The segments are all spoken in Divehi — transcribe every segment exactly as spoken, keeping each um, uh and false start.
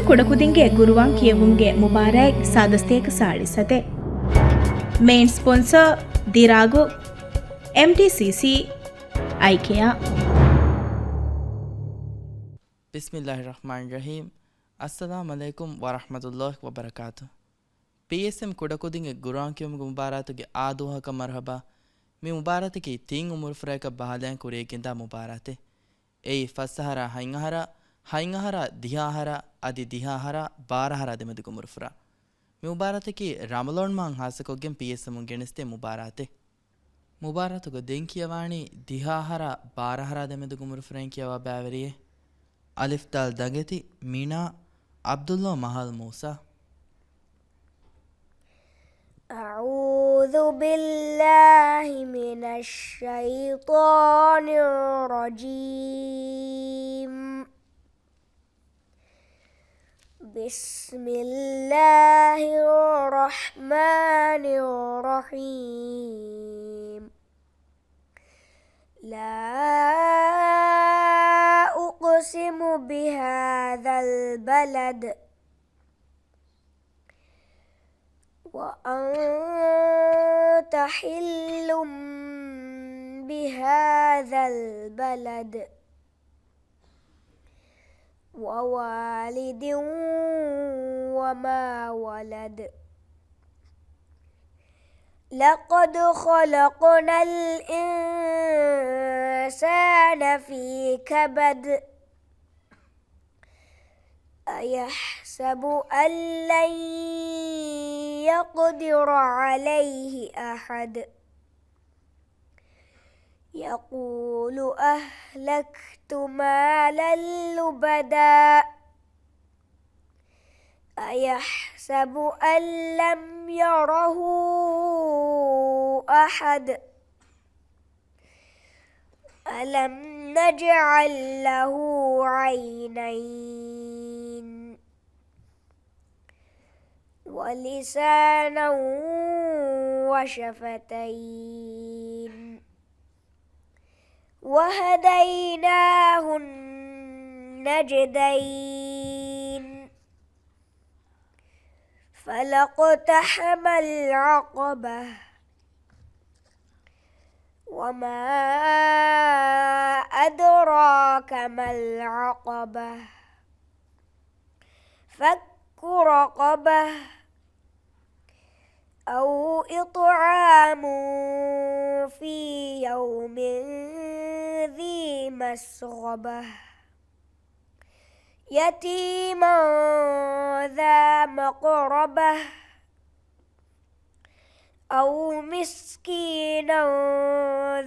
ކުޑަކުދިންގެ ގުރުއާން ކިޔެވުމުގެ މުބާރާތް ސާދަސްތޭކަ ސާޅީސް ސަތޭކަ. މެއިން ސްޕޮންސަރ، ދިރާގު، އެމްޑީސީސީ، އައިކެއާ. ބިސްމިއްލާހި ރަޙްމާނި ރަޙީމް. އައްސަލާމް ޢަލައިކުމް ވަރަޙްމަތުﷲި ވަބަރަކާތު. ޕީއެސްއެމް ކުޑަކުދިންގެ ގުރުއާން ކިޔުމުގެ މުބާރާތުގެ އާދުވަހަކަށް މަރުޙަބާ. މި މުބާރާތަކީ ތިން އުމުރުފުރައަކަށް ބަހާލައިގެން ކުރިޔަށް ގެންދާ މުބާރާތެއް. އެއީ ފަސް އަހަރާ ހަތް އަހަރާ، ހަތް އަހަރާ ދިހަ އަހަރާ، އަދި ދިހަ އަހަރާ ބާރަ އަހަރާ ދެމެދުގެ އުމުރުފުރާ. މި މުބާރާތަކީ ރަމަޟާން މަހަށް ހާއްސަކޮށްގެން ޕީއެސްއެމުން ގެނެސްދޭ މުބާރާތެއް. މުބާރާތުގަ ދެން ކިޔަވާނީ ދިހަ އަހަރާ ބާރަ އަހަރާ ދެމެދުގެ އުމުރުފުރެން ކިޔަވާ ބައިވެރިއެއް. އަލިފް ދާލް ދަނގެތި، މިނާ، ޢަބްދުﷲ މަހަލް މޫސާ. أعوذ بالله من الشيطان الرجيم. بسم الله الرحمن الرحيم. لا أقسم بهذا البلد، وأنت حل بهذا البلد، ووالد وما ولد. لقد خلقنا الإنسان في كبد. أيحسب أن لن يقدر عليه أحد. يقول أهلكت مالا لبدا. أيحسب أن لم يره أحد. ألم نجعل له عينين ولسانا وشفتين وهديناه النجدين. فلا اقتحم العقبة. وما أدراك ما العقبة. فك رقبة. أو إطعام في يوم ذي مسغبة. يتيما ذا مقربة أو مسكينا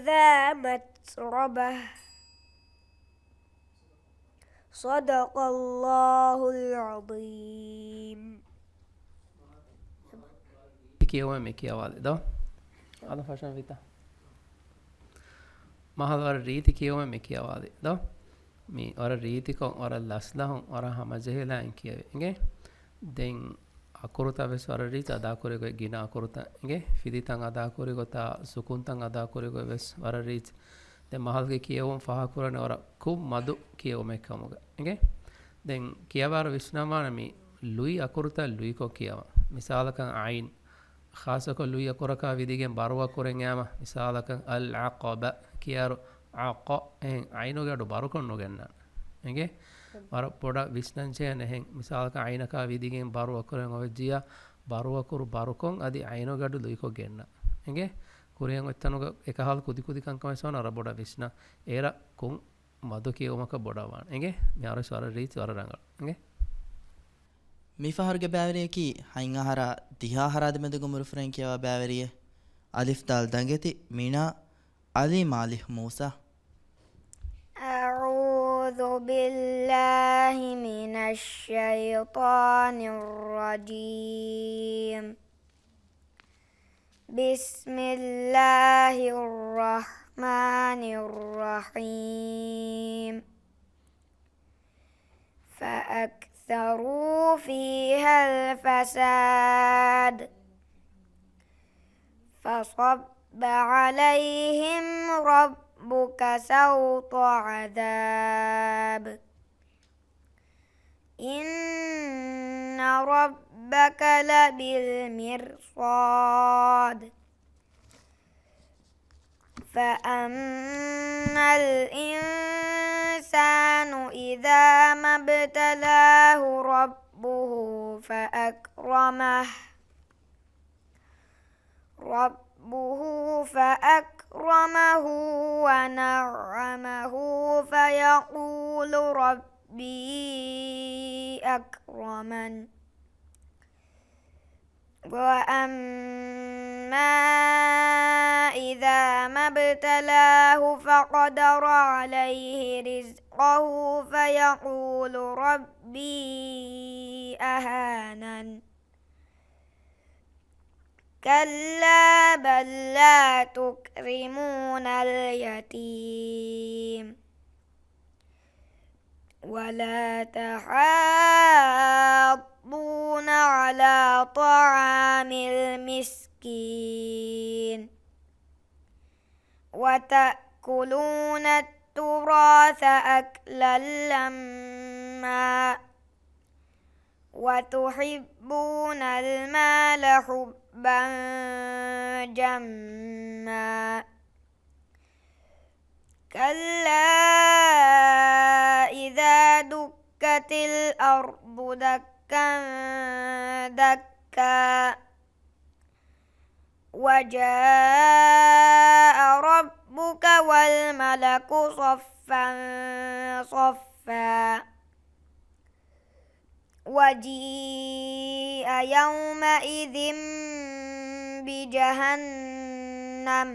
ذا متربة. صدق الله العظيم. ކިޔެވުމެއް މި ކިޔަވާލި ދޯ. އަލަށް ފަށަން ވިތަ. މަހަލް ވަރަށް ރީތި ކިޔެވުމެއް މި ކިޔަވާލި ދޯ. މި ވަރަށް ރީތިކޮށް، ވަރަށް ލަސްލަހުން، ވަރަށް ހަމަޖެހިލާ އިން ކިޔެވޭ. އިނގޭ؟ ދެން އަކުރުތައް ވެސް ވަރަށް ރީތި އަދާކުރި ގޮތް، ގިނަ އަކުރުތައް އިނގޭ؟ ފިލިތައް އަދާކުރި ގޮތާ، ސުކުންތައް އަދާކުރި ގޮތް ވެސް ވަރަށް ރީތި. ދެން މަހަލްގެ ކިޔެވުން ފާހަގަކުރަނީ ވަރަށް ކުށް މަދު ކިޔެވުމެއް ކަމުގަ. އިނގޭ؟ ދެން ކިޔަވާއިރު ވިސްނަންވާނެ މި ލުއި އަކުރުތައް ލުއިކޮށް ކިޔަވަން. މިސާލަކަށް ޢައިން. ޚާއްޞަކޮށް ލުއި އަކުރަކާ ވިދިގެން ބަރު އަކުރެއް އައިމަ، މިސާލަކަށް އަލް ޢަޤަބަ ކިޔާއިރު، ޢަޤަ އެހެން ޢައިނުގެ އަޑު ބަރުކޮށް ނުގެންނާނެ. އިނގޭ؟ ވަރަށް ބޮޑަށް ވިސްނަން ޖެހޭނެ އެހެން. މިސާލަކަށް ޢައިނަކާ ވިދިގެން ބަރު އަކުރެއް އޮވެއްޖިއްޔާ، ބަރު އަކުރު ބަރުކޮށް އަދި ޢައިނުގެ އަޑު ލުއިކޮށް ގެންނާ. އިނގޭ؟ ކުރިއަށް އޮތްތަނުގަ އެކަހަލަ ކުދިކުދި ކަންކަމެއް ވެސް ވާނެ ވަރަށް ބޮޑަށް ވިސްނާ. އޭރަށް ކުށް މަދު ކިޔެވުމަކަށް ބޮޑަށް ވާނެ. އިނގޭ؟ މި އަރުސް ވަރަށް ރީތި ވަރަށް ރަނގަޅު. އިނގޭ؟ މި ފަހަރުގެ ބައިވެރިޔަކީ ހަތް އަހަރާ ދިހަ އަހަރާ ދެމެދުގެ އުމުރުފުރެން ކިޔަވާ ބައިވެރިއެއް. އަލިފް ދާލް ދަނގެތި، މިނާ، ޢަލީ މާލިހް މޫސާ. أعوذ بالله من الشيطان الرجيم. بسم الله الرحمن الرحيم. فأكثروا فيها الفساد فصب عليهم ربك سوط عذاب. إِنَّ رَبَّكَ لَبِالْمِرْصَادِ. فَأَمَّا الْإِنسَانُ إِذَا مَا ابْتَلَاهُ رَبُّهُ فَأَكْرَمَهُ، رَبُّهُ فَأَكْرَمَهُ وَنَعَّمَهُ فَيَقُولُ رَبِّي أَكْرَمَنِ. وَأَمَّا إِذَا مَا ابْتَلَاهُ فَقَدَرَ عَلَيْهِ رِزْقَهُ فَيَقُولُ رَبِّي أَهَانَنِ. كَلَّا بَل لَّا تُكْرِمُونَ الْيَتِيمَ وَلَا تَحَاضُّونَ عَلَىٰ طَعَامِ الْمِسْكِينِ وَتَأْكُلُونَ التُّرَاثَ أَكْلًا لَّمًّا وَتُحِبُّونَ الْمَالَ حُبًّا جَمًّا. كَلَّا إِذَا دُكَّتِ الْأَرْضُ دَكًّا دَكًّا. وَجَاءَ رَبُّكَ وَالْمَلَكُ صَفًّا صَفًّا. وَجِيءَ يَوْمَئِذٍ بِجَهَنَّمَ.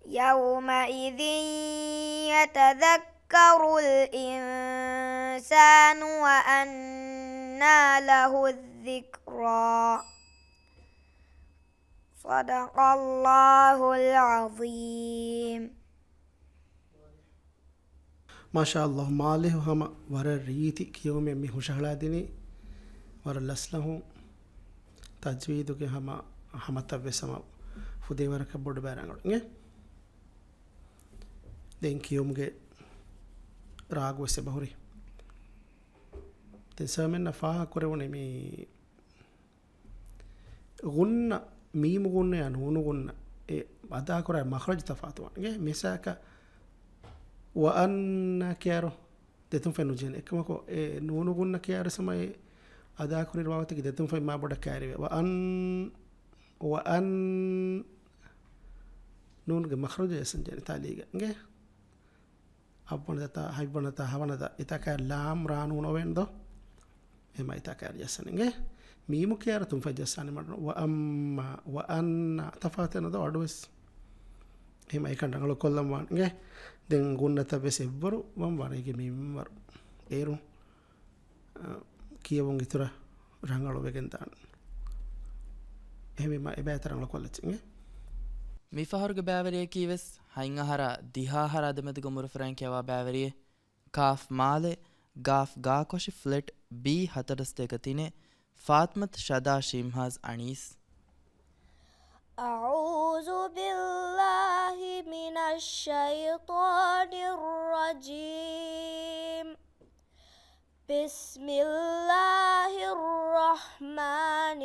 يَوْمَئِذٍ يَتَذَكَّرُ الْإِنسَانُ وَأَنَّىٰ لَهُ الذِّكْرَىٰ. صَدَقَ اللَّهُ الْعَظِيمُ. މާޝާﷲ، މާލެހު ހަމަ ވަރަށް ރީތި ކިޔެވުމެއް މި ހުށަހަޅާދިނީ. ވަރަށް ލަސްލަހުން ތަޖްވީދުގެ ހަމަ، ހަމަތައް ވެސް ހަމަ ފުދޭވަރަކަށް ބޮޑު ބައި ރަނގަޅު އިނގޭ. ދެން ކިޔުމުގެ ރާގު ވެސް އެބަހުރި. ދެން ސާމެންނަށް ފާހަގަ ކުރެވުނީ މި ޣުންނަ، މީމު ޣުންނަ ޔާ ނޫނު ޣުންނަ އެ އަދާކުރާ މަޚްރަޖު ތަފާތުވާނެ. އިނގޭ މިސާލަކަށް ވައަންނަ ކިޔާއިރު ދެތުން ފަތް ނުޖެހޭނެ. އެކަމަކު އެ ނޫނު ގުންނަ ކިޔާއިރު ސަމައި އަދާކުރި ރިވާވަތަކީ ދެތުން ފަތް މާ ބޮޑަށް ކައިރިވޭ. ވައަން، ވައަން ނޫނުގެ މަޚްރަޖު އެސަން ޖެހޭނެ ތާލީގަ. އިނގޭ؟ އަށްވަނަ ދަތާ، ހަތްވަނަ ދަތާ، ހަވަނަ ދަ، އެތާކަށް ލާމް ރާ ނޫން އޮވެން ދޯ؟ އެހެމަ އެތާކަށް ޖައްސަން އިނގޭ. މީމު ކިޔާއިރު ތުންފަތް ޖައްސާނެ މަޑުން. ވައައްމާ، ވައަންނާ ތަފާތެއް ނުދޯ އަޑުވެސް. އެހެމަ އެކަން ރަނގަޅު ކޮށްލަން ވާނެ އިނގޭ. ދެން ގުންނަތައް ވެސް އެއްވަރު ވަން ވާނެ އޭގެ މިންވަރު. އޭރު އަ، ކިޔެވުން އިތުރަށް ރަނގަޅު ވެގެން ދާން. އެހެންވީމަ އެބައިތަ ރަނގަޅު ކޮށްލައްޗެއް އިނގޭ. މިފަހަރުގެ ބައިވެރިޔަކީ ވެސް ހަތް އަހަރާ ދިހަ އަހަރާ ދެމެދުގެ އުމުރު ފުރައިން ކިޔަވާ ބައިވެރިއެއް. ކާފް މާލެ، ގާފް ގާކޮށި ފްލެޓް ބީ ހަތަރު ސަތޭކަ ތިނެއް، ފާތްމަތު ޝަދާ ޝިމްހާޒް އަނީސް. أعوذ بالله من الشيطان الرجيم. بسم الله الرحمن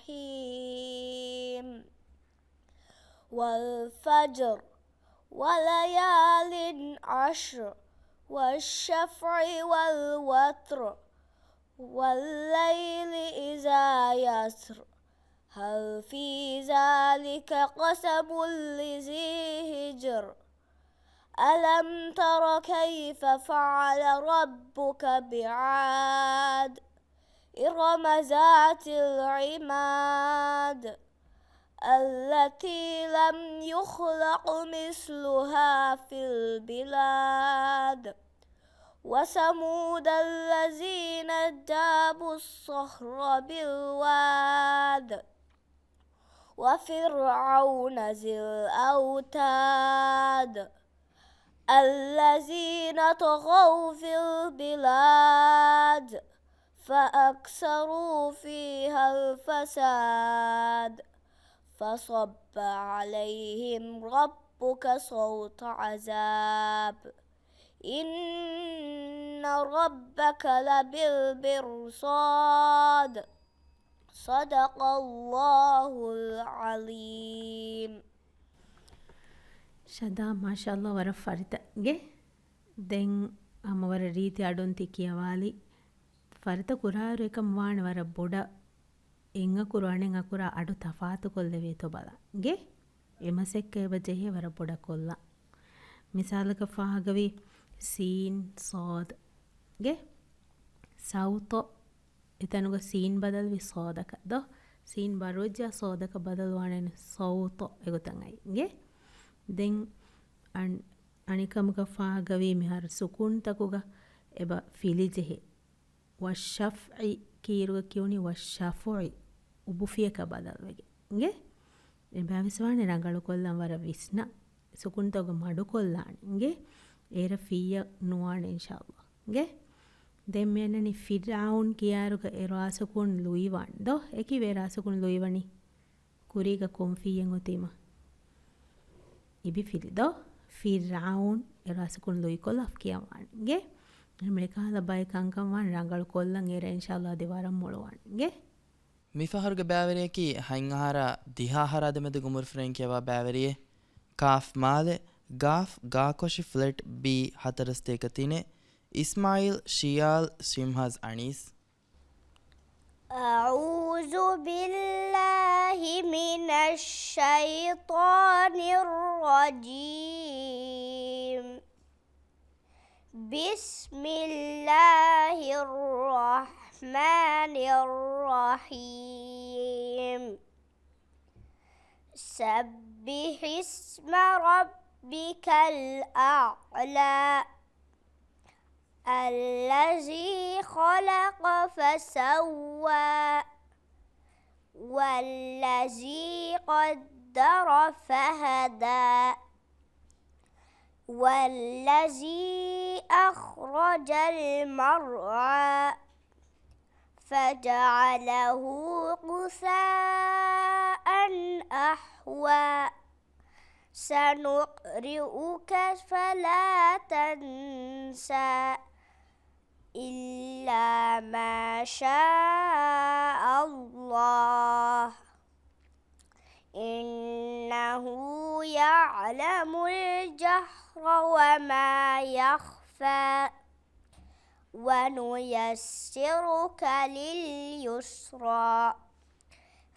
الرحيم. والفجر، وليال عشر، والشفع والوتر، والليل إذا يسر. هل في ذلك قسم لذي حجر؟ ألم تر كيف فعل ربك بعاد؟ إرم ذات العماد. التي لم يخلق مثلها في البلاد. وثمود الذين جابوا الصخر بالواد. وفرعون ذي الأوتاد. الذين طغوا في البلاد. فأكثروا فيها الفساد. فصب عليهم ربك سوط عذاب. إن ربك لبالمرصاد. صدق الله العظيم. ޝަދާ، މާޝާﷲ، ވަރަށް ފަރިތަ އިނގޭ. ދެން ހަމަ ވަރަށް ރީތި އަޑުން ތި ކިޔަވާލި. ފަރިތަ ކުރާއިރު އެކަމް ވާނެ ވަރަށް ބޮޑަށް އެއް އަކުރު އަނެއް އަކުރާ އަޑު ތަފާތުކޮށްލެވޭތޯ ބަލަން. އިނގޭ؟ އެ މަސައްކަތް އެބަ ޖެހޭ ވަރަށް ބޮޑަށް ކޮށްލަން. މިސާލަކަށް ފާހަގަވީ ސީން ޞާދު. އިނގޭ؟ ސައުތު. އެތަނުގަ ސީން ބަދަލުވީ ޞާދަކަށް ދޯ؟ ސީން ބަރުވެއްޖާ ޞާދަކަށް ބަދަލުވާނެ ސައުތު އެގޮތަށް އައި. އިނގޭ؟ ދެން އަން-، އަނެއްކަމަކަށް ފާހަގަވީ މިހާރު ސުކޫންތަކުގަ އެބަ ފިލިޖެހޭ. ވައްޝަފްޢި ކީއިރުގަ ކިޔުނީ ވައްޝަފުޢި، އުބުފިޔަކަށް ބަދަލުވެގެން. އިނގޭ؟ އެބައިވެސް ވާނެ ރަނގަޅުކޮށްލަން ވަރަށް ވިސްނާ. ސުކޫންތަކުގަ މަޑުކޮށްލާނެ. އިނގޭ؟ އޭރަށް ފިއްޔަށް ނުވާނެ އިންޝާﷲ. އިނގޭ؟ ދެން މިއަންނަނީ ފިރްޢައުން ކިޔާއިރުގަ އެ ރާސުކުން ލުއިވާން ދޯ؟ އެކި ވޭ ރާސުކުން ލުއިވަނީ؟ ކުރީގަ ކޮން ފިއްޔެއް އޮތީމަ؟ އިބިފިލި ދޯ؟ ފިރްޢައުން އެ ރާސުކުން ލުއިކޮށްލާފަ ކިޔަވާން. އިނގޭ؟ އެހެން އެކަހަލަ ބައެއް ކަންކަން ވާން ރަނގަޅު ކޮށްލަން އޭރަށް އިންޝާﷲ އަދި ވަރަށް މޮޅުވާން. އިނގޭ؟ މިފަހަރުގެ ބައިވެރިޔަކީ ހަތް އަހަރާ ދިހަ އަހަރާ ދެމެދުގެ އުމުރުފުރެއް ކިޔަވާ ބައިވެރިއެއް. ކާފް މާލެ، ގާފް ގާކޮށި ފްލެޓް ބީ ހަތަރު ސަތޭކަ ތިނެއް، އިސްމާއީލް، ޝިޔާލް، ޝިމްހާޒް، އަނީސް. أعوذ بالله من الشيطان الرجيم. بسم الله الرحمن الرحيم. سبح اسم ربك الأعلى. الذي خلق فسوى. والذي قدر فهدى. والذي أخرج المرعى. فجعله غثاء أحوى. سنقرئك فلا تنسى. إلا ما شاء الله. إنه يعلم الجهر وما يخفى. ونيسرك لليسرى.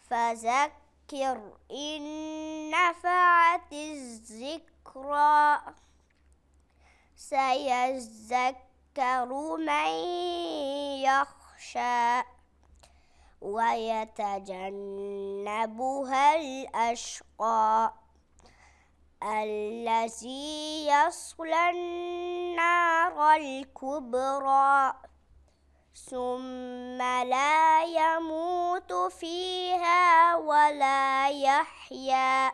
فذكر إن نفعت الذكرى. سيذكر من يخشى. ويتجنبها الأشقى. الذي يصلى النار الكبرى. ثم لا يموت فيها ولا يحيا.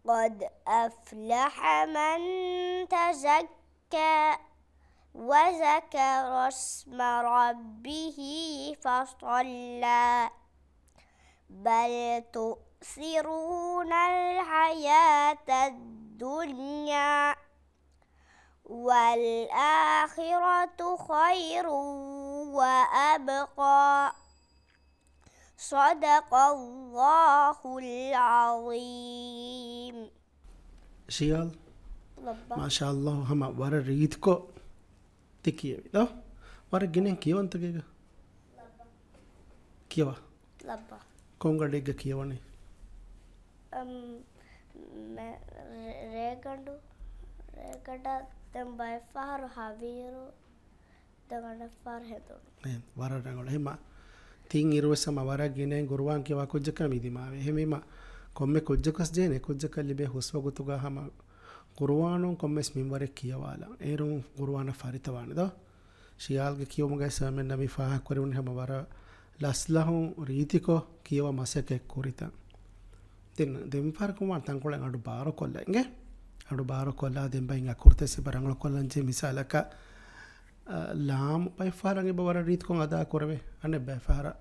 قد أفلح من تزكى. وذكر اسم ربه فصلى. بل تؤثرون الحياة الدنيا. والآخرة خير وأبقى. صدق الله العظيم. ޝިޔާލް. ލައްބަ. މާޝާﷲ، ހަމަ ވަރަށް ރީތިކޮށް ތި ކިޔެވި ދޯ؟ ވަރަށް ގިނައިން ކިޔަވަންތަ ގޭގަ؟ ކިޔަވާ. ލައްބަ. ކޮން ގަޑެއްގަ ކިޔަވަނީ؟ އަމް، މެ-، ރޭ-، ރޭގަނޑު، ރޭގަނޑަށް ދެން ބައެއްފަހަރު ހަވީރު، ދެން އަނެއްފަހަރު ހެނދުނު. އެ، ވަރަށް ރަނގަޅު. އެހެމަ ތިން އިރުވެސް ހަމަ ވަރަށް ގިނައިން ގުރުއާން ކިޔަވާ ކުއްޖަކަށް މި ދިމާވޭ. އެހެމީމަ ކޮންމެ ކުއްޖަކަސް ޖެހޭނެ ކުއްޖަކަށް ލިބޭ ހުސްވަގުތުގަ ހަމަ ގުރުއާނުން ކޮންމެސް މިންވަރެއް ކިޔަވާލަން. އޭރުން ގުރުއާނަށް ފަރިތަވާނެ ދޯ؟ ޝިޔާލްގެ ކިޔުމުގައި ސަމެންނަ މި ފާހަގަކުރެވުނީ ހަމަ ވަރަށް ލަސްލަހުން ރީތިކޮށް ކިޔަވާ މަސައްކަތް ކުރިތަން. ދެން ދެން ފަހަރަކުން ވާން ތަންކޮޅެއް އަޑު ބާރުކޮށްލާ އިނގޭ. އަޑު ބާރުކޮށްލާ ދެން ބައިން އަކުރުތައް ސިބަ ރަނގަޅުކޮށްލަން ޖެހޭ މިސާލަކަށް، އަ، ލާމް ބައެއްފަހަރަށް އެބަ ވަރަށް ރީތިކޮށް އަދާ ކުރެވޭ. އަނެއް ބައެއްފަހަރަށް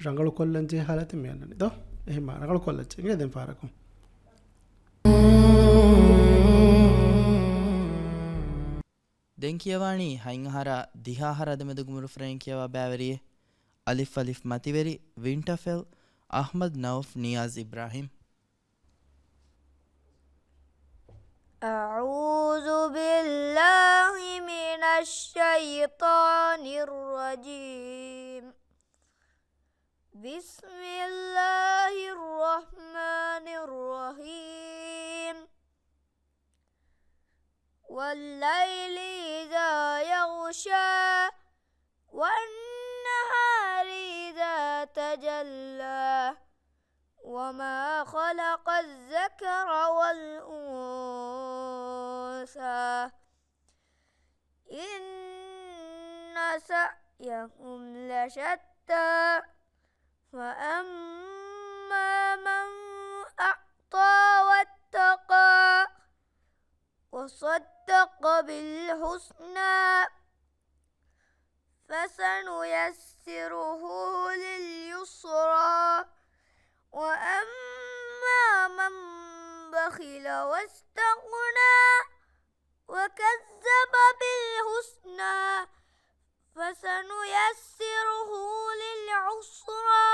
ރަނގަޅުކޮށްލަން ޖެހޭ ހާލަތެއް މި އަންނަނީ ދޯ؟ އެހެމަ ރަނގަޅުކޮށްލަން ޖެހޭ އިނގޭ ދެން ފަހަރަކުން. ދެން ކިޔަވާނީ ހަތް އަހަރާ ދިހަ އަހަރާ ދެމެދުގެ އުމުރު ފުރައިން ކިޔަވާ ބައިވެރިއެއް. އަލިފް އަލިފް މަތިވެރި، ވިންޓަފެލް، އަޙްމަދު ނައުފް ނިޔާޒް އިބްރާހިމް. أعوذ بالله من الشيطان الرجيم. بسم الله الرحمن الرحيم. والليل إذا يغشى. والنهار إذا تجلى. وما خلق الذكر والأنثى. إن سعيكم لشتى. فأما من أعطى واتقى. وصدق بالحسنى. فسنيسره لليسرى. وأما من بخل واستغنى. وكذب بالحسنى. فسنيسره للعسرى.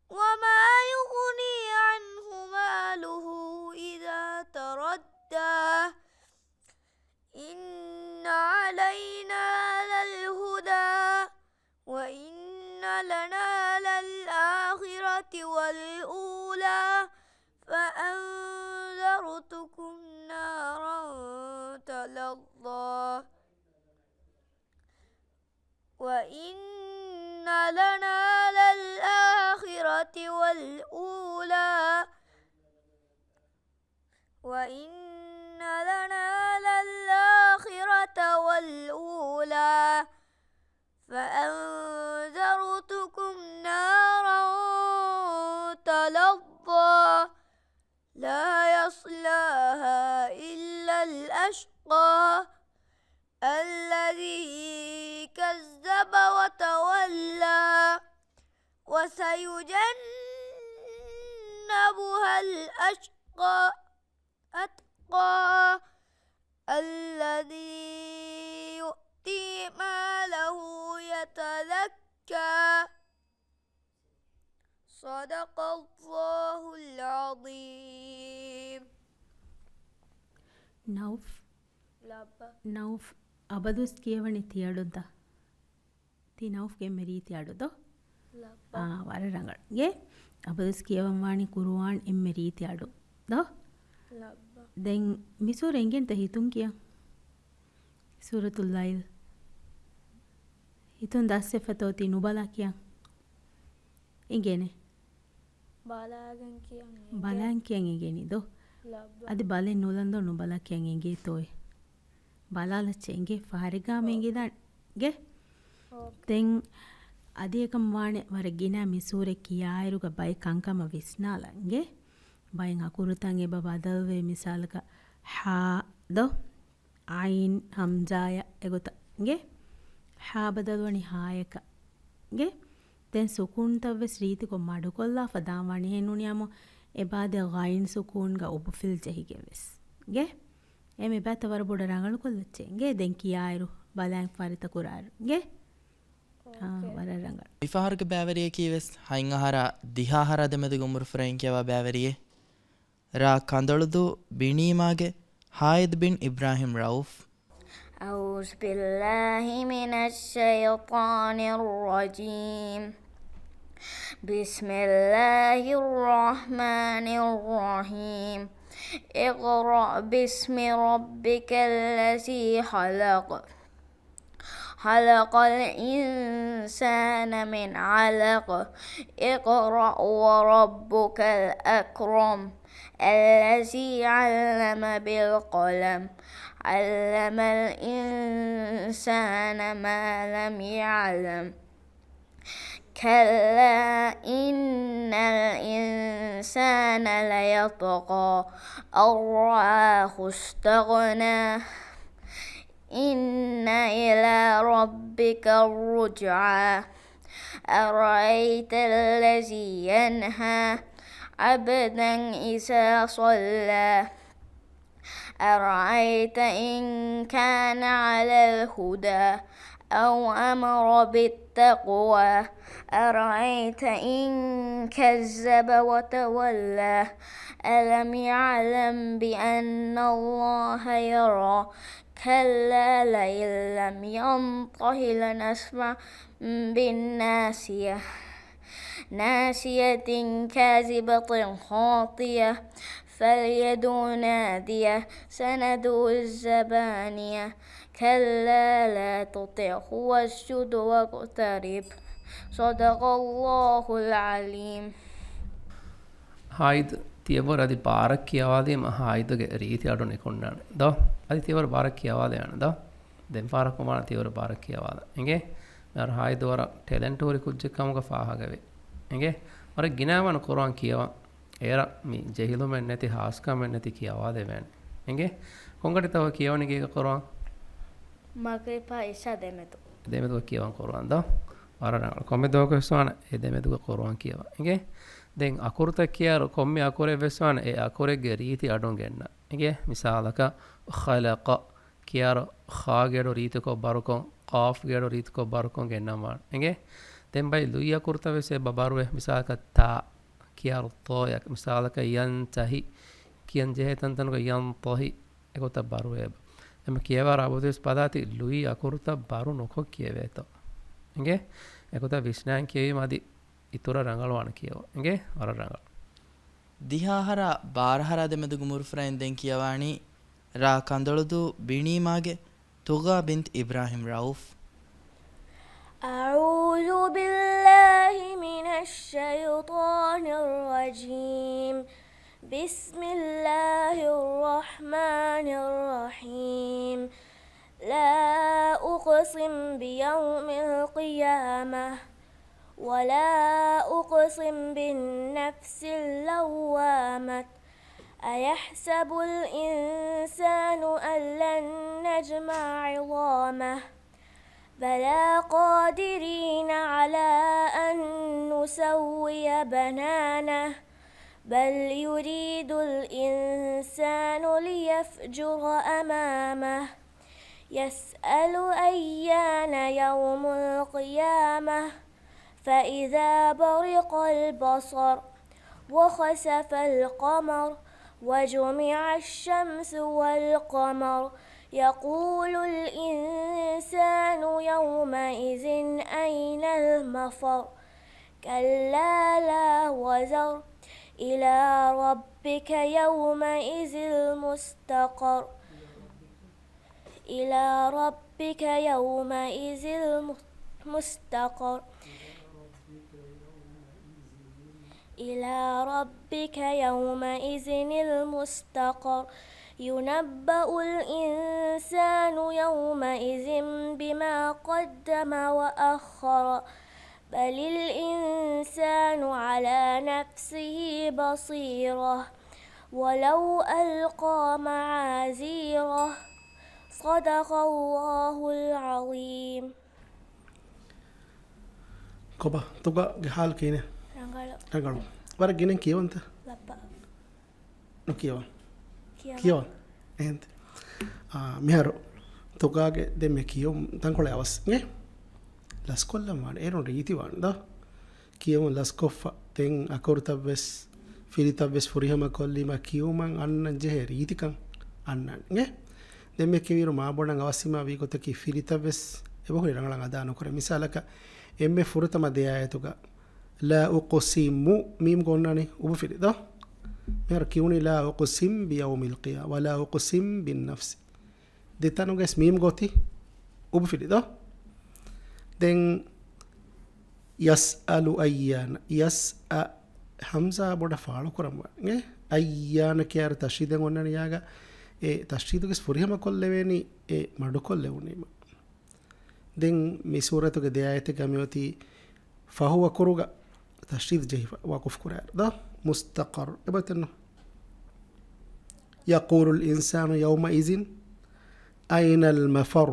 وما يغني عنه ماله إذا تردى. إن علينا للهدى. وإن لنا للآخرة والأولى. فأنذرتكم نارا تلظى. وإن لنا للآخرة والأولى. وإن لنا للآخرة والأولى. فأنذرتكم نارا تلظى. لا يصلاها إلا الأشقى. الذي كذب وتولى. وسيجنبها الأشقى. أتقى. الذي يؤتي ماله يتزكى. صدق الله العظيم. ނައުފް. ލައްބަ. ނައުފް އަބަދުވެސް ކިޔަވަނީ ތި އަޑުންތަ؟ ތީ ނައުފްގެ އެންމެ ރީތި އަޑު ދޯ؟ ލައްބަ. އާ، ވަރަށް ރަނގަޅު. އިނގޭ، އަބަދުވެސް ކިޔަވަން ވާނީ ޤުރުއާން އެންމެ ރީތި އަޑު ދޯ؟ ލައްބަ. ދެން މި ސޫރަ އެނގޭންތަ ހިތުން ކިޔަން؟ ސޫރަތުލް ލައިލް. ހިތުން ދަސްވެފަތޯ ތީ ނުބަލާ ކިޔަން؟ އެނގޭނެ. ބަލާގެން ކިޔަން އެނގޭ. ބަލާން ކިޔަން އެނގޭނީ ދޯ؟ ލައްބަ. އަދި ބަލަން ނުލަން ދޯ ނުބަލާ ކިޔަން އެނގޭތޯއޭ؟ ބަލާލައްޗޭ އެނގޭ ފަހަރެއްގާމަ އެނގިދާނެ. އެނގޭ؟ އޯކޭ. ދެން އަދި އެކަމް ވާނެ ވަރަށް ގިނަ މި ސޫރަ ކިޔާއިރުގަ ބައެއް ކަންކަމަށް ވިސްނާލަން އިނގޭ. ބައެއް އަކުރުތައް އެބަ ބަދަލުވޭ މިސާލަކަށް ހާ ދޯ؟ އައިން ހަމްޒާޔަށް އެގޮތަށް އިނގޭ. ހާ ބަދަލުވަނީ ހާޔަކަށް އިނގޭ. ދެން ސުކޫންތައްވެސް ރީތިކޮށް މަޑުކޮށްލާފަ ދާން ވާނީ. އެހެން ނޫނީ އާމު އެބާދެ ޣައިން ސުކޫންގަ އުބުފިލް ޖެހިގެންވެސް އިނގޭ. އެ މި ބާތައް ވަރަށް ބޮޑަށް ރަނގަޅުކޮށްލައްޗޭ އިނގޭ. ދެން ކިޔާއިރު ބަލާން ފާރިތަ ކުރާއިރު އިނގޭ. އާ، އޯކޭ. ވަރަށް ރަނގަޅު. މިފަހަރުގެ ބައިވެރިޔަކީވެސް ހަތް އަހަރާ ދިހަ އަހަރާ ދެމެދުގެ އުމުރު ފުރައިން ކިޔަވާ ބައިވެރިއެއް. ރ. ކަނދޮޅުދޫ ބިނީމާގެ ހާއިދު ބިން އިބްރާހިމް ރައުފް. أعوذ بالله من الشيطان الرجيم. بسم الله الرحمن الرحيم. اقرأ باسم ربك الذي خلق. خلق الإنسان من علق. اقرأ وربك الأكرم. الذي علم بالقلم. علم الإنسان ما لم يعلم. كلا إن الإنسان ليطغى. أن رآه استغنى. إن إلى ربك الرجعى. أرأيت الذي ينهى. عبدا إذا صلى. أرأيت إن كان على الهدى أو أمر بالتقوى أرأيت إن كذب وتولى ألم يعلم بأن الله يرى كلا لئن لم ينته لنسفعا بالناصية ناصية كاذبة خاطئة فليدع ناديه سندع الزبانية كلا لا تطعه واسجد واقترب صدق الله العظيم ހާއިދު ތިޔަބަރު އަދި ބާރަށް ކިޔަވާލީމަ ހާއިދުގެ ރީތި އަޑު ނިކުންނާނެ ދޯ؟ އަދި ތިޔަބަރު ބާރަށް ކިޔަވާލަޔާނެ ދޯ؟ ދެން ފާރަކު ވާނެ ތިޔަބަރު ބާރަށް ކިޔަވާލަ. އެނގޭ؟ މިހާރު ހާއިދު ވަރަށް ޓެލެންޓް ހުރި ކުއްޖެއް ކަމުގަ ފާހަގަވޭ. އެނގޭ؟ ވަރަށް ގިނަވާނެ ޤުރުއާން ކިޔަވަން. އޭރަށް މި ޖެހިލުމެއް ނެތި ހާސްކަމެއް ނެތި ކިޔަވާލެވޭނެ. އެނގޭ؟ ކޮންގަޑިތަ ކިޔަވަނީ ގޭގަ ޤުރުއާން؟ މަޣްރިބާ އިޝާ ދެމެދު. ދެމެދުގަ ކިޔަވަން ޤުރުއާން ދޯ؟ ވަރަށް ރަނގަޅު. ކޮންމެ ދުވަހަކު ވެސް ވާނެ އެ ދެމެދުގަ ޤުރުއާން ކިޔަވަން. އެނގޭ؟ ދެން އަކުރުތައް ކިޔާއިރު ކޮންމެ އަކުރެއް ވެސް ވާނެ އެ އަކުރެއްގެ ރީތި އަޑުން ގެންނަ. އެނގޭ؟ މިސާލަކަށް ޚަލަޤަ ކިޔާއިރު ޚާގެ އަޑު ރީތިކޮށް ބަރުކޮށް، ޤާފްގެ އަޑު ރީތިކޮށް ބަރުކޮށް ގެންނަން ވާނެ. އެނގޭ؟ ދެން ބައި ލުއި އަކުރުތައް ވެސް އެބަ ބަރުވޭ. މިސާލަކަށް ތާ ކިޔާއިރު ޠޯއަށް. މިސާލަކަށް ޔަންތަހި ކިޔަން ޖެހޭ ތަންތަނުގަ ޔަންތަހި އެގޮތަށް ބަރުވޭ. އެބަ ކިޔަވާ ރަށް އަބަދުވެސް ބަލާތި ލުއި އަކުރުތައް ބަރު ނުކޮށް ކިޔެވޭތޯ. އެނގޭ؟ އެގޮތަށް ވިސްނާން ކިޔެވީމަ އަދި އިތުރަށް ރަނގަޅުވާނެ ކިޔަވަން. އެނގޭ؟ ވަރަށް ރަނގަޅު. ދިހަ އަހަރާ ބާރަ އަހަރާ ދެމެދުގެ މުރުފުރައިން ދެން ކިޔަވާނީ ރ. ކަނދޮޅުދޫ ބިނީމާގެ ތުގާ ބިންތު އިބްރާހިމް ރައޫފް. أعوذ بالله من الشيطان الرجيم. بسم الله الرحمن الرحيم. لا أقسم بيوم القيامة. ولا أقسم بالنفس اللوامة. أيحسب الإنسان ألن نجمع عظامه. بلى قادرين على أن نسوي بنانه. بل يريد الإنسان ليفجر أمامه. يسأل أيان يوم القيامة. فإذا برق البصر. وخسف القمر. وجمع الشمس والقمر. يقول الإنسان يومئذ أين المفر. كلا لا وزر. إلى ربك يومئذ المستقر. إلى ربك يومئذ المستقر. إلى ربك يومئذ المستقر. ينبأ الإنسان يومئذ بما قدم وأخر. بل الإنسان على نفسه بصيرة. ولو ألقى معاذيره. صدق الله العظيم. ކޮބާ، ތުގާގެ ހާލު ކިހިނެއް؟ ރަނގަޅު. ރަނގަޅު. ވަރަށް ގިނަ ކިޔަވަންތަ؟ ލައްބަ. ނުކިޔަވަން. ކިޔަވަން. ކިޔަވަން. އެހެންތަ؟ އާ، މިހާރު ތުގާގެ ދެން މި ކިޔުން ތަންކޮޅެއް އަވަސް. އެ؟ ލަސްކޮށްލަން ވާނެ. އޭރުން ރީތި ވާނެ ދޯ؟ ކިޔަވަން ލަސްކޮށްފަ. ދެން އަކުރުތައް ވެސް، ފިރިތައް ވެސް ފުރިހަމަ ކޮށްލީމަ ކިޔުމަށް އަންނަން ޖެހޭ ރީތިކަން އަންނާނެ. އެ؟ ދެން މި ކިޔުއިރު މާބޮޑަށް އަވަސްވީމާ ވީ ގޮތަކީ ފިރިތައް ވެސް އެބަހުރި ރަނގަޅަށް އަދާ ނުކުރޭ. މިސާލަކަށް އެންމެ ފުރަތަމަ ދެ އާޔަތުގަ لا أقسم މީމް ގޮންނާނީ އުބުފިލި ދޯ؟ މިހާރު ކިޔުނީ لا أقسم بيوم القيامة ولا أقسم بالنفس. ދެތަނުގައިސް މީމް ގޯތި އުބުފިލި ދޯ؟ ދެން يسأل أيان، يس އަ ހަމްޒާ ބޮޑަށް ފާޅުކުރަމުން އައްޔާނަ ކިޔާއިރު ތަޝްދީދެއް އޮންނަނީ އާގަ، އެ ތަޝްދީދުގެ ފުރިހަމަ ކޮށްލެވޭނީ އެ މަޑުކޮށްލެވުނީމަ. ދެން މި ސޫރަތުގެ ދެ އާޔަތެއްގަ މިއޮތީ ފަހު އަކުރުގަ ތަޝްދީދު ޖެހިފަ ވަޤުފު ކުރާއިރު ދޯ؟ مستقر. އެބަތެއްނު. يقول الإنسان يومئذ أين المفر.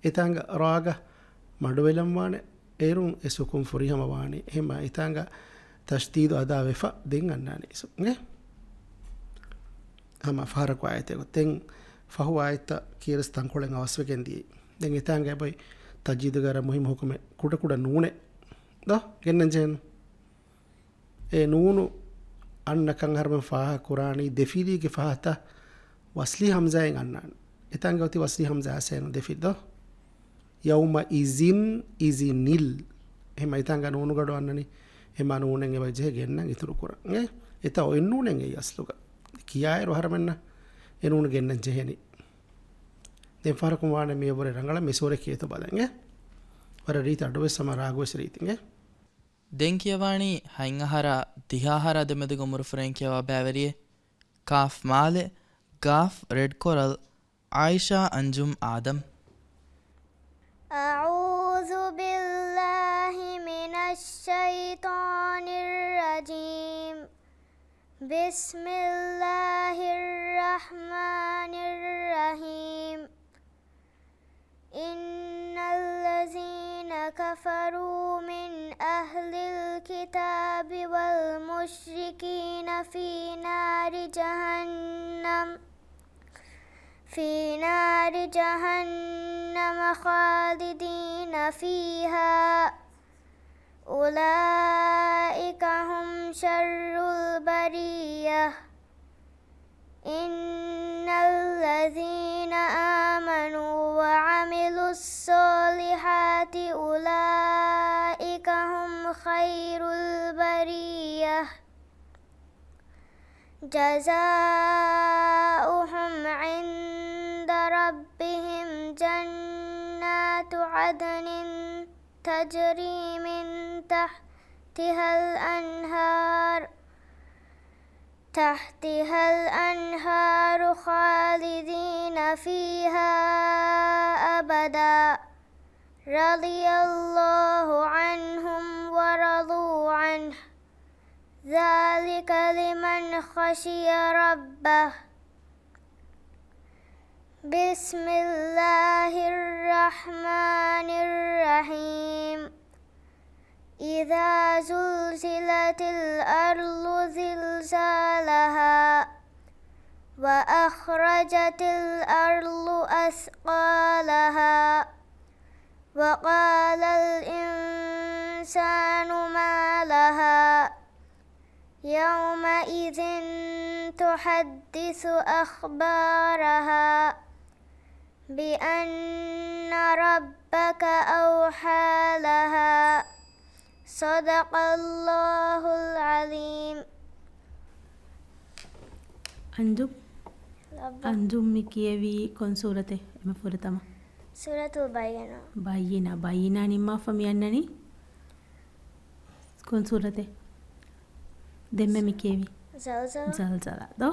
އެތާނގަ ރާގަ މަޑުވެލަން ވާނެ، އޭރުން އެ ސުކުން ފުރިހަމަ ވާނީ. އެހެންމާ އެތާނގަ ތަޝްދީދު އަދާ ވެފަ ދެން އަންނާނީ ސު. އެ؟ ހަމަ ފަހަރަކު އާޔަތެއް ގޮތެއް ތެން ފަހު އާޔަތްތައް ކިޔަރަސް ތަންކޮޅެއް އަވަސްވެގެން ދިޔައީ. ދެން އެތާނގަ އެބައި ތަޖްވީދުގަ މުހިއްމު ހުކުމެއް ކުޑަކުޑަ ނޫނެއް ދޯ ގެންނަން ޖެހެން. އެ ނޫނު އަންނަ ކަން އަހަރުމެން ފާހަގަ ކުރާނީ ދެފިރީގެ ފަހަތަށް ވަސްލީ ހަމްޒާއެއް އަންނާނެ. އެތާނގަ އޮތީ ވަސްލީ ހަމްޒާ ހަސޭނު ދެފިރި ދޯ. ޔައުމައިޒިން އިޒިނިލް. އެހެން އެތާނގަ ނޫނުގަޑު އަންނަނީ. އެމާ ނޫނެއް އެބަ ޖެހޭ ގެންނަން އިތުރު ކުރަން. އެ، އެތައް އޮތް ނޫނެއް އެއީ އަސްލުގަ. ކިޔާއިރު އަހަރަމެންނަށް އެ ނޫނު ގެންނަން ޖެހެނީ. ދެން ފަހަރަކުން ވާނެ މިއަށްވުރެ ރަނގަޅަށް މި ސޫރަ ކިޔޭތޯ ބަލަން އެ. ވަރަށް ރީތި އަޑުވެސް ހަމަ ރާގުވެސް ރީތިން އެ. ދެން ކިޔަވާނީ ހަތް އަހަރާ ދިހަ އަހަރާ ދެމެދުގެ އުމުރުފުރެން ކިޔަވާ ބައިވެރިއެއް. ކާފް މާލެ، ގާފް ރެޑް ކޮރަލް، އާއިޝާ އަންޖުމް އާދަމް. أعوذ بالله من الشيطان الرجيم. بسم الله الرحمن الرحيم. إن الذين كفروا من أهل الكتاب والمشركين في نار جهنم، في نار جهنم خالدين فيها، أولئك هم شر البرية. إن الذين آمنوا وعملوا الصالحات أولئك هم خير البرية. جزاؤهم عند ربهم جنات عدن تجري من تحتها الأنهار، تحتها الأنهار خالدين فيها أبدا، رضي الله عنهم ورضوا عنه، ذلك لمن خشي ربه. بسم الله الرحمن الرحيم. إذا زلزلت الأرض زلزالها، وأخرجت الأرض أثقالها، وقال الإنسان ما لها، يومئذ تحدث أخبارها، بأن ربك أوحى لها. صدق الله العظيم. އަންޖު، ލައްބަ. އަންޖު މި ކިޔެވީ ކޮން ސޫރަތެއް؟ އެންމެ ފުރަތަމަ. ސޫރަތުލް ބައްޔިނާ. ބައްޔިނާ، ބައްޔިނާ ނިންމާފަ މި އަންނަނީ ކޮން ސޫރަތެއް؟ ދެންމެ މި ކިޔެވީ. ޒަލްޒަލާ. ޒަލްޒަލާ ދޯ؟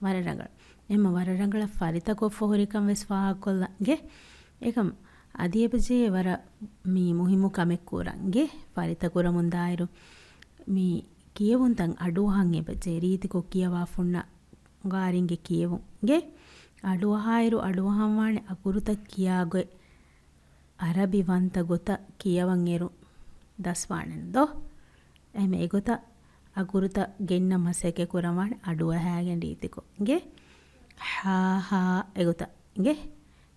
ވަރަށް ރަނގަޅަށް. އެމަ ވަރަށް ރަނގަޅަށް ފަރިތަކޮށްފަ ހުރިކަން ވެސް ފާހަގަކޮށްލަން އިނގޭ. އެކަމް އަދި އެބަޖެހޭ ވަރަށް މި މުހިއްމު ކަމެއް ކުރަން އިނގޭ. ފަރިތަ ކުރަމުން ދާއިރު މި ކިޔެވުންތައް އަޑުއަހަން އެބަޖެހޭ. ރީތިކޮށް ކިޔަވާފަ ހުންނަ ގާރިންގެ ކިޔެވުން އިނގޭ. އަޑުއަހާއިރު އަޑުއަހަން ވާނެ އަގުރުތައް ކިޔާގޮތް އަރަބި ވަންތަ ގޮތަށް ކިޔަވަން އޭރު ދަސްވާނެ ދޯ؟ އެހެން އެގޮތަށް އަގުރުތައް ގެންނަ މަސައްކަތް ކުރަން ވާނެ އަޑުއަހާގެން ރީތިކޮށް އިނގޭ. ހާ ހާ އެގޮތަށް އިނގޭ.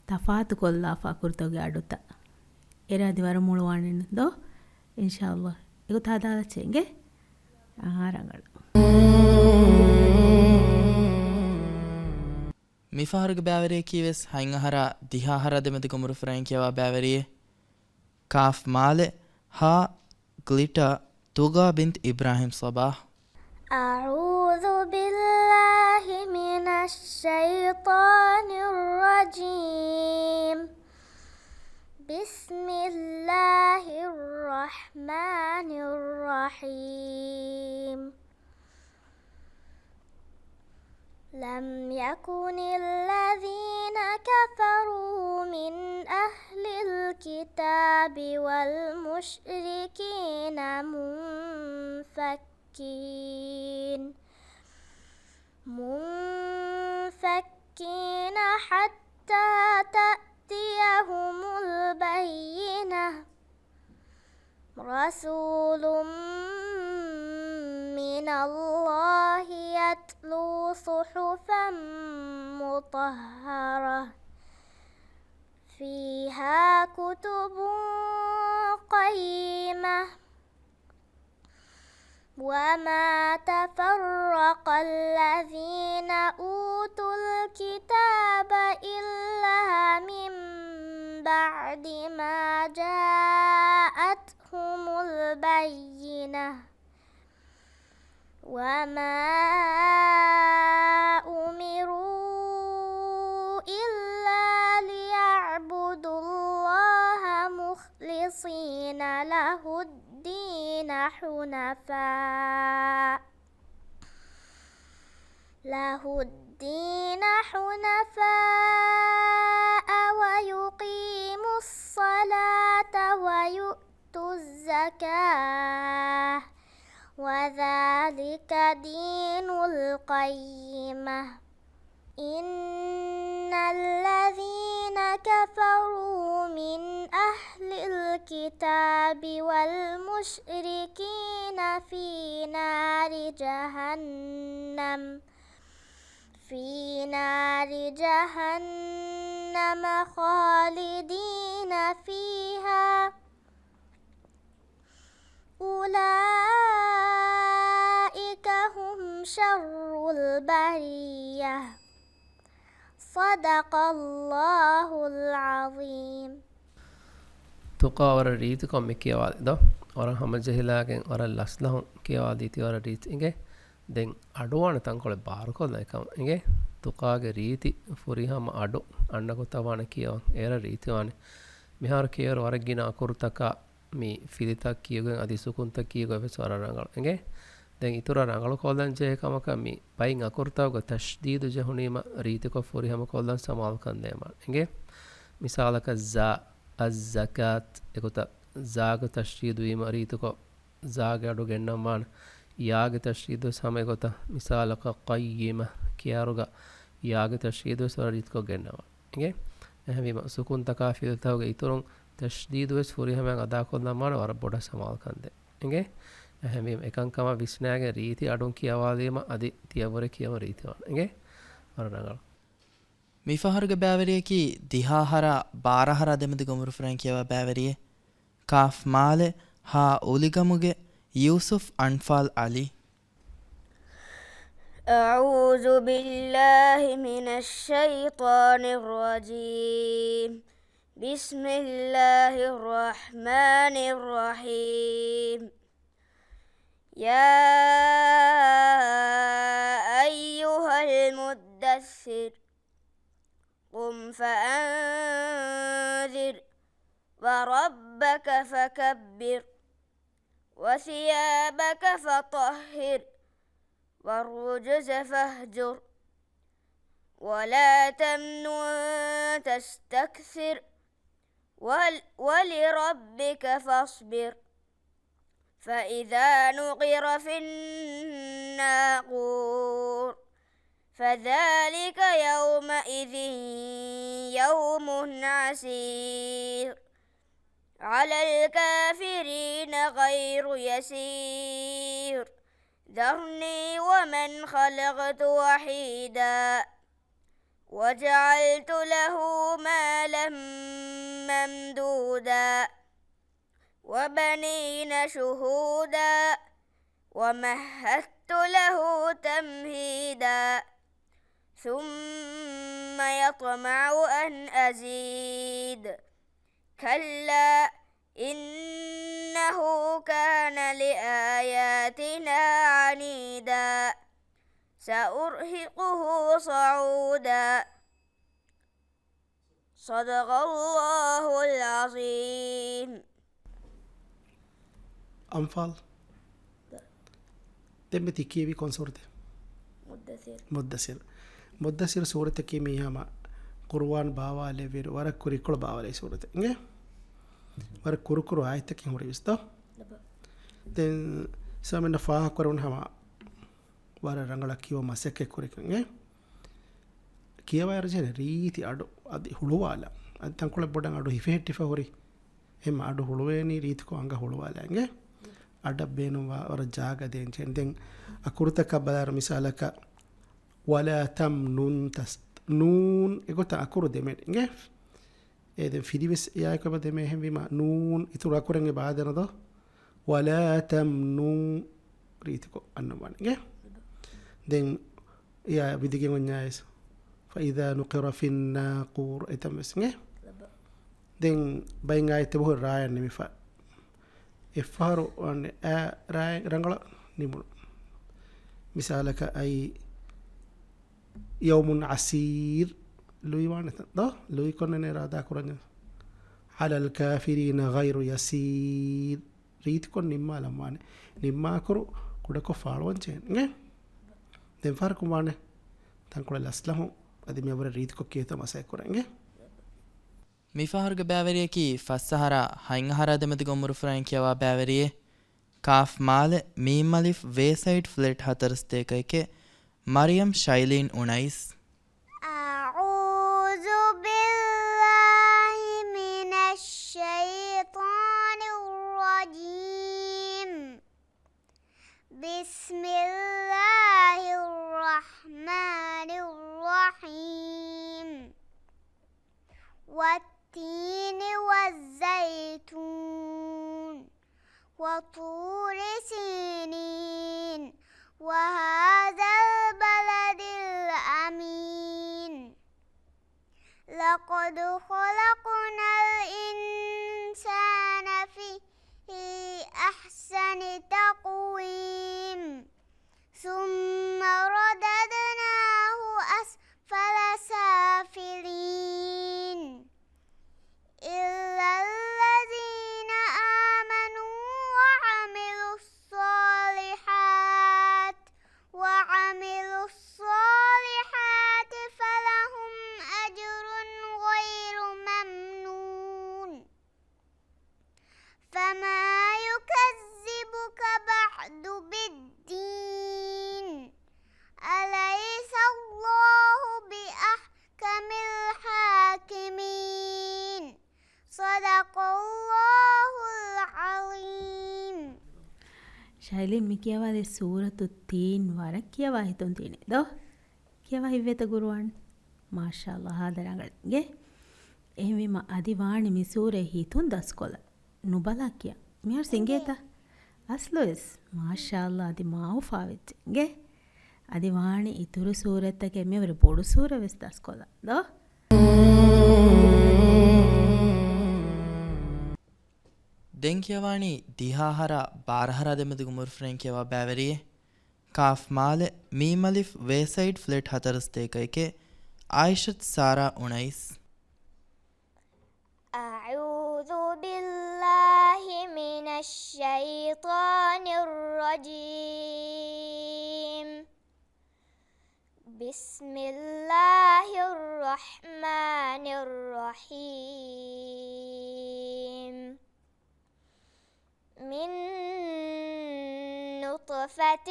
ތަފާތު ކޮށްލާފަ އަގުރުތަކުގެ އަޑުތައް. އެރާދި ވަރަށް މޮޅުވާނެ ދޯ؟ އިންޝާﷲ. އެގޮތަށް ހަދާލައްޗޭ އިނގޭ. އާ ރަނގަޅަށް. މިފަހަރުގެ ބައިވެރިޔަކީ ވެސް ހަތް އަހަރާ ދިހަ އަހަރާ ދެމެދުގެ އުމުރުފުރައިން ކިޔަވާ ބައިވެރިއެއް. ކާފް މާލެ، ހާ ގްލިޓާ، ތުގާ ބިންތު އިބްރާހިމް ޞަބާޙް. أعوذ بالله من الشيطان الرجيم. بسم الله الرحمن الرحيم. لم يكن الذين كفروا من أهل الكتاب والمشركين منفكين، منفكين حتى تأتيهم البينة. رسول من الله يتلو صحفا مطهرة فيها كتب قيمة وما تفرق الذين أوتوا الكتاب إلا من بعد ما جاءتهم البينة وما أمروا إلا ليعبدوا الله مخلصين له الدين حنفاء له الدين حنفاء ويقيموا الصلاة ويؤتوا الزكاة وذلك دين القيمة. إن الذين كفروا من أهل الكتاب والمشركين في نار جهنم في نار جهنم خالدين فيها أولئك هم شر البرية. صدق الله العظيم. ތުޤާ ވަރަށް ރީތިކޮށް މި ކިޔަވާލި ދޯ. ވަރަށް ހަމަޖެހިލާގެން ވަރަށް ލަސްލަހުން ކިޔަވާލީތީ ވަރަށް ރީތި އިނގޭ. ދެން އަޑުވާނެ ތަންކޮޅެއް ބާރުކޮށްލަން އެކަމަށް އިނގޭ. ތުޤާގެ ރީތި ފުރިހަމަ އަޑު އަންނަ ގޮތަށް ވާނެ ކިޔަވަން. އޭރަށް ރީތިވާނެ. މިހާރު ކިޔަވަރު ވަރަށް ގިނަ އަކުރުތަކާ މި ފިލިތައް ކިޔުގެން އަދި ސުކުންތައް ކިޔުގަ ވެސް ވަރަށް ރަނގަޅު އިނގޭ. ދެން އިތުރަށް ރަނގަޅު ކޮށްލަން ޖެހޭ ކަމަކަށް މި ބައިން އަކުރުތަކުގަ ތަޝްދީދު ޖެހުނީމަ ރީތިކޮށް ފުރިހަމަ ކޮށްލަން ސަމާލުކަން ދޭމާ އިނގޭ. މިސާލަކަށް ޒާ، އައްޒަކާތް އެގޮތަށް ޒާގަ ތަޝްދީދު ވީމަ ރީތިކޮށް ޒާގެ އަޑު ގެންނަން ވާނެ. ޔާގެ ތަޝްދީދު ވެސް ހަމަ އެގޮތަށް. މިސާލަކަށް ޤައްޔިމަ ކިޔާރުގަ ޔާގެ ތަޝްދީދު ވެސް ވަރަށް ރީތިކޮށް ގެންނަވާނެ. އިނގޭ؟ އެހެންވީމަ، ސުކުންތަކާ ފިލުތަކުގެ އިތުރުން ތަޝްދީދު ވެސް ފުރިހަމައިން އަދާކޮށްލަންވާނެ ވަރަށް ބޮޑަށް ސަމާލުކަންދޭ. އިނގޭ؟ އެހެންވީމަ، އެކަންކަމަށް ވިސްނާގެން ރީތި އަޑުން ކިޔަވާލީމަ އަދި ތިޔަބުރެ ކިޔަވަން ރީތިވާނެ. އިނގޭ؟ ވަރަށް ރަނގަޅު. މިފަހަރުގެ ބައިވެރިޔަކީ ދިހަ އަހަރާ ބާރަ އަހަރާ ދެމެދުގެ އުމުރުފުރައިން ކިޔަވާ ބައިވެރިއެއް. ކާފް މާލެ، ހާ އުލިގަމުގެ ޔޫސުފް އަންފާލް ޢަލީ. أعوذ بالله من الشيطان الرجيم. بسم الله الرحمن الرحيم. يا أيها المدثر. قم فأنذر وربك فكبر وثيابك فطهر والرجز فاهجر ولا تمنن تستكثر ول-، ولربك فاصبر. فإذا نقر في الناقور فذلك يومئذ يوم عسير على الكافرين غير يسير. ذرني ومن خلقت وحيدا وجعلت له مالا ممدودا وبنين شهودا ومهدت له تمهيدا ثم يطمع أن أزيد كلا إنه كان لآياتنا عنيدا سأرهقه صعودا. صدق الله العظيم. އަންފާލް. ދެންމެ ތި ކިޔެވީ ކޮން ސޫރަތެއް؟ މުއްދަސިރު. މުއްދަސިރު. މުއްދަސިރު ސޫރަތަކީ މީ ހަމަ ޤުރުއާން ބާވާލެއްވި ވަރަށް ކުރިކޮޅު ބާވާލެއްވި ސޫރަތެއް އިނގޭ؟ ވަރަށް ކުރުކުރު އާޔަތްތަކެއް ހުރި ވެސް ދޯ؟ ދެން ސާމިން ފާހަގަކުރެވުނު ހަމަ ވަރަށް ރަނގަޅަށް ކިޔުމަށް މަސައްކަތް ކުރިކަން އެ ކިޔަވާއިރު ޖެހޭ ރީތި އަޑު އަދި ހުޅުވާލާ. އަދި ތަންކޮޅެއް ބޮޑަށް އަޑު ހިފެހެއްޓިފަ ހުރި. އެހެން އަޑު ހުޅުވޭނީ ރީތިކޮށް އަނގަ ހުޅުވާލާ އިނގޭ. އަޑަށް ބޭނުންވާ ވަރަށް ޖާގަ ދޭން ޖެހޭ. ދެން އަ ކުރުތަކަށް ބަލާއިރު މިސާލަކަށް ވަލާ ތަމްނުން ތަސް-، ނޫން އެގޮތަށް އަކުރު ދެމެން އިނގޭ. އެ ދެން ފިލިވެސް އެއާއެކު އެބަ ދެމޭ އެހެންވީމަ، ނޫން އިތުރު އަކުރެއް އެބަ އާދެނަދޯ؟ ވަލާ ތަމްނުން ރީތިކޮށް އަންނަން ވާނެ އިނގޭ. ދެން އެއާ ވިދިގެން އޮންޏާއިސް، فإذا نقر في الناقور އެތަން ވެސް އިނގޭ. ދެން ބައިން އާޔަތެއް ބަހުރި ރާޔަށް ނިމިފަ. އެއްފަހަރު ވަން އައި ރާޔަށް ރަނގަޅަށް ނިމުނު. މިސާލަކަށް އައި يوم عسير ލުއިވާނެތަ؟ ދޯ؟ ލުއިކޮށްނެނޭ ރާދާ ކުރަންޏާ. على الكافرين غير يسير. ރީތިކޮށް ނިންމާލަން ވާނެ. ނިންމާކުރު ކުޑަކޮށް ފާޅުވަން ޖެހޭނެ. ދެން ފަހަރަކުން ވާނެ. ތަންކޮޅެއް ލަސްލަހުން. އަދި މި އަވަރެ ރީތިކޮށް ކިޔޭތޯ މަސައްކަތް ކުރަން އިނގޭ. މިފަހަރުގެ ބައިވެރިޔަކީ ފަސް އަހަރާ ހަތް އަހަރާ ދެމެދުގެ އުމުރުފުރާއިން ކިޔަވާ ބައިވެރިއެއް. ކާފް މާލެ މީމް އަލިފް ވޭ ސައިޑް ފްލެޓް ހަތަރު ސަތޭކައެކޭ. މަރިޔަމް ޝައިލީން އުނައިސް. أعوذ بالله من الشيطان الرجيم. بسم الله الرحمن الرحيم. والتين والزيتون. وطور سينين. وهذا البلد الأمين. لقد خلقنا الإنسان في أحسن تقويم. ثم رددناه أسفل سافلين. إلا الذين آمنوا وعملوا الصالحات، وعملوا الصالحات فلهم أجر غير ممنون. فما يكذبك بعد بالدين. أليس الله بأحكم الحاكمين. صدق الله العظيم. ޝައިލީން، މި ކިޔަވާލި ސޫރަތު ތީން ވަރަށް ކިޔަވާ ހިތުން ތީނެ ދޯ؟ ކިޔަވާ ހިތްވޭތަ ގުރުއާން؟ މާޝާﷲ، ހާދަ ރަނގަޅެއް އިނގޭ. އެހެންވީމަ އަދި ވާނެ މި ސޫރައެއް ހިތުން ދަސްކޮށްލަ ނުބަލާ ކިޔަން. މިހާރު ސިނގޭތަ؟ އަސްލުވެސް. މާޝާﷲ، އަދި މާ އުފާވެއްޖެ އިނގޭ. އަދި ވާނެ އިތުރު ސޫރަތްތަކެއް މިއަވަރު ބޮޑު ސޫރަ ވެސް ދަސްކޮށްލަ ދޯ؟ ދެން ކިޔަވާނީ ދިހަ އަހަރާ ބާރަ އަހަރާ ދެމެދުގެ އުމުރުފުރެން ކިޔަވާ ބައިވެރިއެއް. ކާފް މާލެ މީމް އަލިފް ވޭ ސައިޑް ފްލެޓް ހަތަރު ސަތޭކައެކޭ. އާއިޝަތު ސާރާ އުނައިސް. أعوذ بالله من الشيطان الرجيم. بسم الله الرحمن الرحيم. من نطفة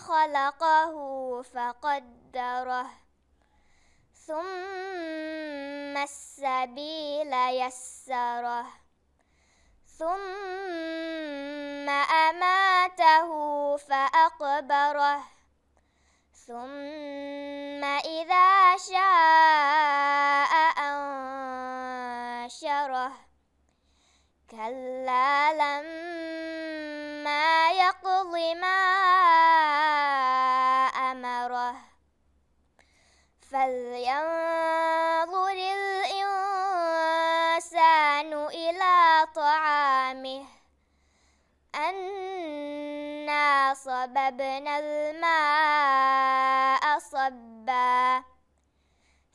خلقه فقدره. ثم السبيل يسره. ثم أماته فأقبره. ثم إذا شاء أنشره. كلا لما يقض ما أمره. فلينظر الإنسان إلى طعامه. أنا صببنا الماء صبا.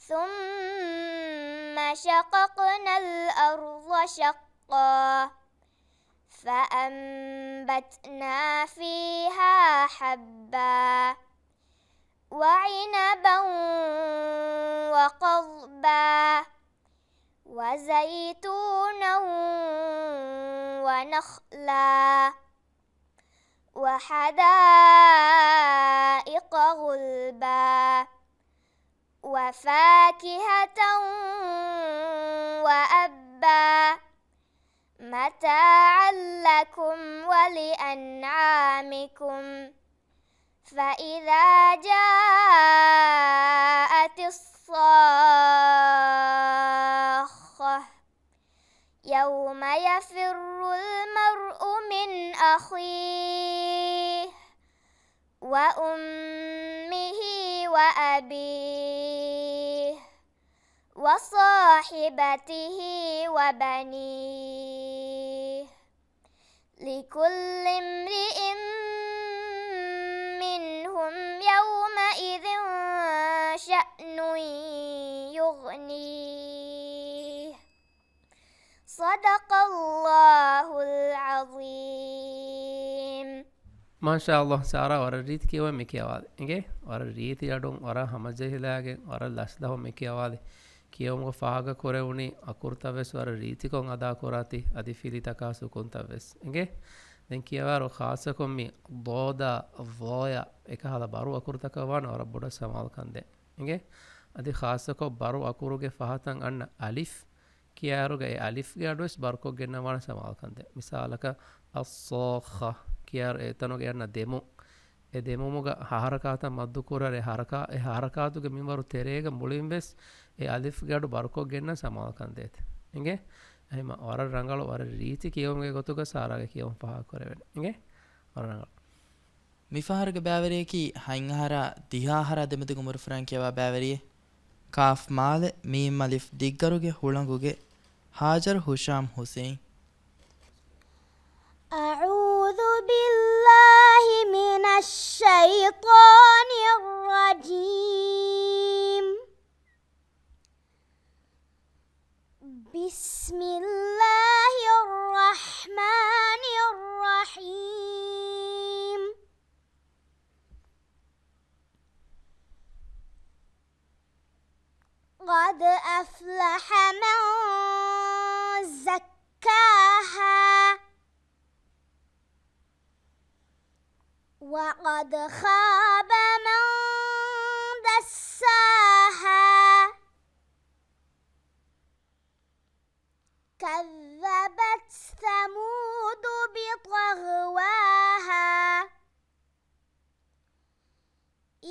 ثم شققنا الأرض شقا. فأنبتنا فيها حبا. وعنبا وقضبا. وزيتونا ونخلا. وحدائق غلبا. وفاكهة وأبا. متاعا لكم ولأنعامكم. فإذا جاء أخيه وأمه وأبيه وصاحبته وبنيه لكل امرئ منهم يومئذ شأن يغنيه. صدق الله العظيم. މާޝާﷲ، ސާރާ ވަރަށް ރީތި ކިޔަވަން މި ކިޔަވާލި. އިނގޭ؟ ވަރަށް ރީތި އަޑުން، ވަރަށް ހަމަޖެހިލާގެން، ވަރަށް ލަސްލަހުން މި ކިޔަވާލި. ކިޔެވުމުގަ ފާހަގަ ކުރެވުނީ އަކުރުތައް ވެސް ވަރަށް ރީތިކޮށް އަދާ ކުރާތީ، އަދި ފިލިތަކާ ސުކުންތައް ވެސް. އިނގޭ؟ ދެން ކިޔަވާރު ޚާއްޞަކޮށް މި ޟޯދާ، ޟޯޔާ އެކަހަލަ ބަރު އަކުރުތަކަށް ވާނެ ވަރަށް ބޮޑަށް ސަމާލުކަން ދޭން. އިނގޭ؟ އަދި ޚާއްޞަކޮށް ބަރު އަކުރުގެ ފަހަތަށް އަންނަ އަލިފް ކިޔާއިރުގަ އެ އަލިފްގެ އަޑުވެސް ބަރުކޮށްގެންނަވާނެ ސަމާލުކަން ދޭން. މިސާލަކަށް، އައްޞާއްޚާ ކިޔާއިރު އެތަނުގެ އަންނަ ދެމުން. އެ ދެމުމުގަ ހަ ހަރަކާތަށް މައްދު ކުރާއިރު އެ ހަރަކާ-، އެ ހަރަކާތުގެ މިންވަރު ތެރޭގަ މުޅިން ވެސް އެ އަލިފްގެ އަޑު ބަރުކޮށްގެންނަ ސަމާލުކަން ދޭތެ. އިނގޭ؟ އެހެމަ ވަރަށް ރަނގަޅު، ވަރަށް ރީތި ކިޔެވުމުގެ ގޮތުގަ ސާރާގެ ކިޔެވުން ފާހަގަ ކުރެވޭނެ. އިނގޭ؟ ވަރަށް ރަނގަޅު. މިފަހަރުގެ ބައިވެރިޔަކީ ހަތް އަހަރާ ދިހަ އަހަރާ ދެމެދުގެ އުމުރު ފުރަން ކިޔަވާ ބައިވެރިއެއް. ކާފް މާލެ މީމް އަލިފް ދިއްގަރުގެ ހުޅަނގުގެ ހާޖަރު ހުޝާމް ހުސެއިން. أعوذ بالله من الشيطان الرجيم. بسم الله الرحمن الرحيم. قد أفلح من زكاها وقد خاب من دساها. كذبت ثمود بطغواها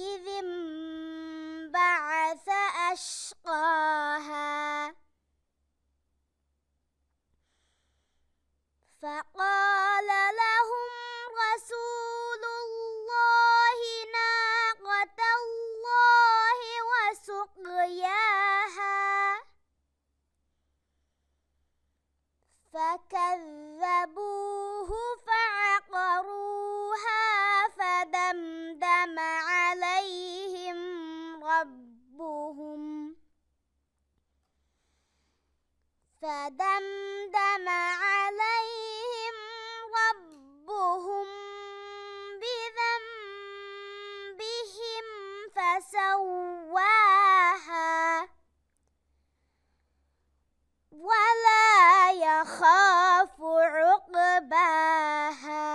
إذ انبعث أشقاها. فقال لهم رسول الله ناقة الله وسقياها فكذبوه فعقروها فدمدم عليهم ربهم فدمدم عليهم ربهم بذنبهم فسواها ولا يخاف عقباها.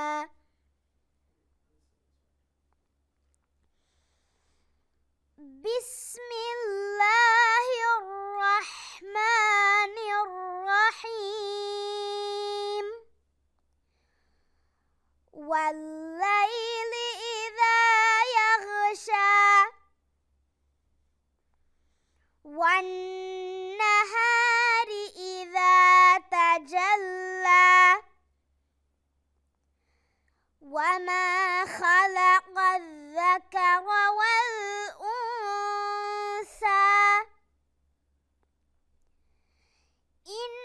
بسم الله الرحمن الرحيم. والليل إذا يغشى. والنهار إذا تجلى. وما خلق الذكر والأنثى إن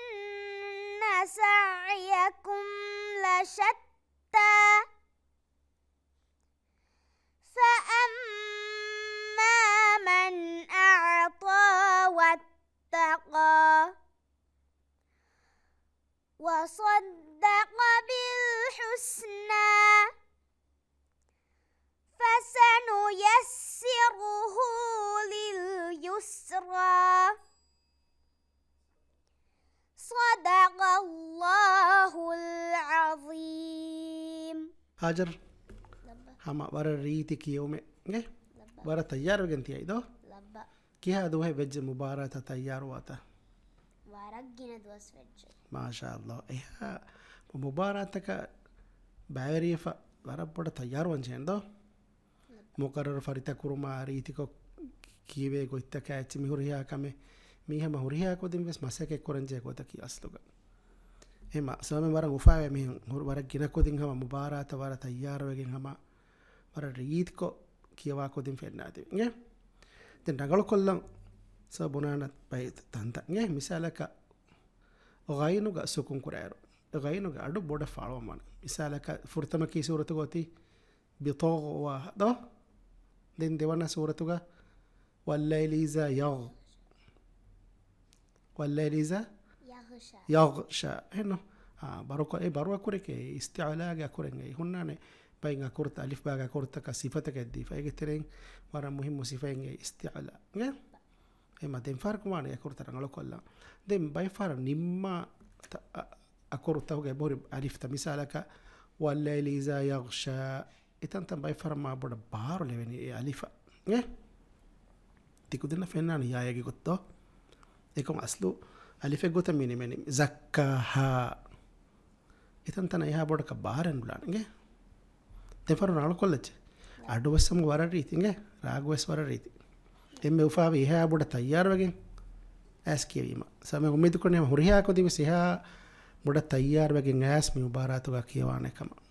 سعيكم لشتى فأما من أعطى واتقى وصدق بالحسنى فسنيسره لليسرى. صدق الله العظيم. ހާޖަރު، ލައްބަ. ހަމަ ވަރަށް ރީތި ކިޔެވުމެއް. އިނގޭ؟ ލައްބަ. ވަރަށް ތައްޔާރުވެގެން ތިޔައީ ދޯ؟ ލައްބަ. ކިހާ ދުވަހެއް ވެއްޖެ މުބާރާތަށް ތައްޔާރުވާތަ؟ ވަރަށް ގިނަ ދުވަސް ވެއްޖެ. މާޝާﷲ. އެހާ މުބާރާތަކަށް ބައިވެރިވެފަ ވަރަށް ބޮޑަށް ތައްޔާރުވާން ޖެހެން ދޯ؟ މުޤައްރަރު ފަރިތަކުރުމާ ރީތިކޮށް ކީވޭ ގޮތްތަކާ އެއްޗެއް މި ހުރިހާ ކަމެއް މީ ހަމަ ހުރިހާ ކުދިން ވެސް މަސައްކަތް ކުރަންޖެހޭ ގޮތަކީ އަސްލުގަ. އެހެމަ ސަމެ ވަރަށް އުފާވެ މިހެން ހުރު ވަރަށް ގިނަ ކުދިން ހަމަ މުބާރާތަށް ވަރަށް ތައްޔާރުވެގެން ހަމަ ވަރަށް ރީތިކޮށް ކިޔަވާ ކުދިން ފެންނާތި އިނގޭ. ދެން ރަނގަޅުކޮށްލަން ސަ ބުނާނަ ބައި ތަންތަން އިނގޭ. މިސާލަކަށް ޣައިނުގަ ސުކުން ކުރާއިރު، ޣައިނުގެ އަޑު ބޮޑަށް ފާޅުވަމާނެ. މިސާލަކަށް ފުރަތަމަ ކީ ސޫރަތުގަ އޮތީ؟ ބިޠަޣްވާ ދޯ؟ ދެން ދެވަނަ ސޫރަތުގަ ވައްލައިލި އިޒާ ޔަޣް، ވައްލައިލި އިޒާ ޔަޣްޝާ. ޔަޣްޝާ. އެހެންނު؟ އާ، ބަރުކޮ-، އެ ބަރު އަކުރެކޭ އިސްތިޢުލާގެ އަކުރެއް އެ ހުންނާނެ. ބައިން އަކުރުތައް، އަލިފްބާގެ އަކުރުތަކަށް ސިފަތަކެއް ދީފަ. އޭގެ ތެރެއިން ވަރަށް މުހިއްމު ސިފައެއް އެ އިސްތިޢުލާ. އެ؟ އެމަ ދެން ފަހަރަކު ވާނެ އަކުރުތައް ރަނގަޅުކޮށްލާ. ދެން ބައެއް ފަހަރަށް ނިންމާ ތަ-، އަ-، އަކުރުތަކުގެ ބޮޑު އަލިފްތައް މިސާލަކަށް، ވައްލައިލި އިޒާ ޔަޣްޝާ. އެތަންތަން ބައެއް ފަހަރަށް މާ ބޮޑަށް ބާރު ލެވެނީ އެ އަލިފަށް. އެ؟ ތިކުދިންނަށް ފެންނާނެ ޔާއެއްގެ ގޮތު. އެކަމް އަސްލު އަލިފެއް ގޮތަށް މި ނިމެނީ. ޒައްކާހާ. އެތަންތަނަށް އެހާ ބޮޑަކަށް ބާރެއް ނުލާނެ އިނގޭ. ދެފަރު ރަނގަޅުކޮށްލައްޗެ. އަޑުވެސް ހަމަ ވަރަށް ރީތި އިނގޭ. ރާގުވެސް ވަރަށް ރީތި. އެންމެ އުފާވި އެހާ ބޮޑަށް ތައްޔާރުވެގެން އައިސް ކިޔެވީމަ. ސަމެ އުއްމީދު ކުރަނީ ހަމަ ހުރިހާ ކުދިން ވެސް އެހާ ބޮޑަށް ތައްޔާރުވެގެން އައިސް މި މުބާރާތުގަ ކިޔަވާނެ ކަމަށް.